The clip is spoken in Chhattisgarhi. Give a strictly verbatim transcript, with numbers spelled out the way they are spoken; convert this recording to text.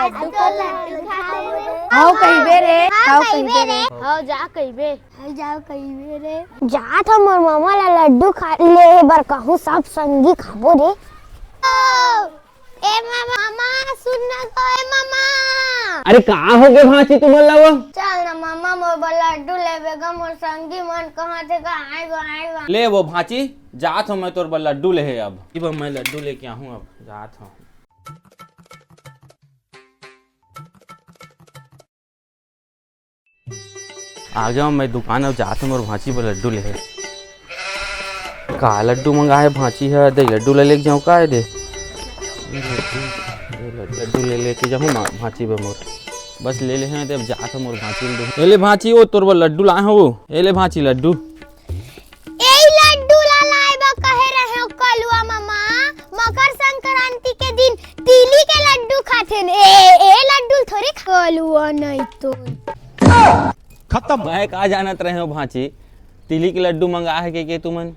लड्डू खाबो रे। हव कहिबे रे, हव कहिबे रे। हव जा कहिबे। हव जा कहिबे रे। जात हंव मोर ममा ला लड्डू खा ले बर कहूं, सब संगी खाबो रे। ए ममा, ममा, सुन ना तो, ए ममा। अरे, का हो गे भांची तुमन ला वो? चल ना ममा, मोर बर लड्डू लेबे गा, मोर संगी मन कहां थे गा, आए गा, आए गा। ले वो भांची, जात हंव मैं तोर बर लड्डू लेहे अब। इब मैं लड्डू लेके आहूं, अब जात हंव। आ गया मैं दुकान, अब जात हंव मोर भांची बर लड्डू लेहे। का लड्डू मंगाहे भांची ह? दे लड्डू ले लेके जाऊं का? दे लड्डू ले लेके जाऊं भांची बर मोर। बस ले लेहे, दे अब जात हंव मोर भांची ल दूं। ए ले भांची, ओ तोर बर लड्डू लाए हंव। ए ले भांची लड्डू। एही लड्डू ला लाए बर कहे रहेंव कलुआ ममा, मकर संक्रांति के दिन तिली के लड्डू खाथेन। ए, ए लड्डू ल थोरे खा-, कलुआ नहीं तो। खत्म। मैं का जानत रहेंव भांची, तिली के लड्डू मंगाहे के, के तुमन?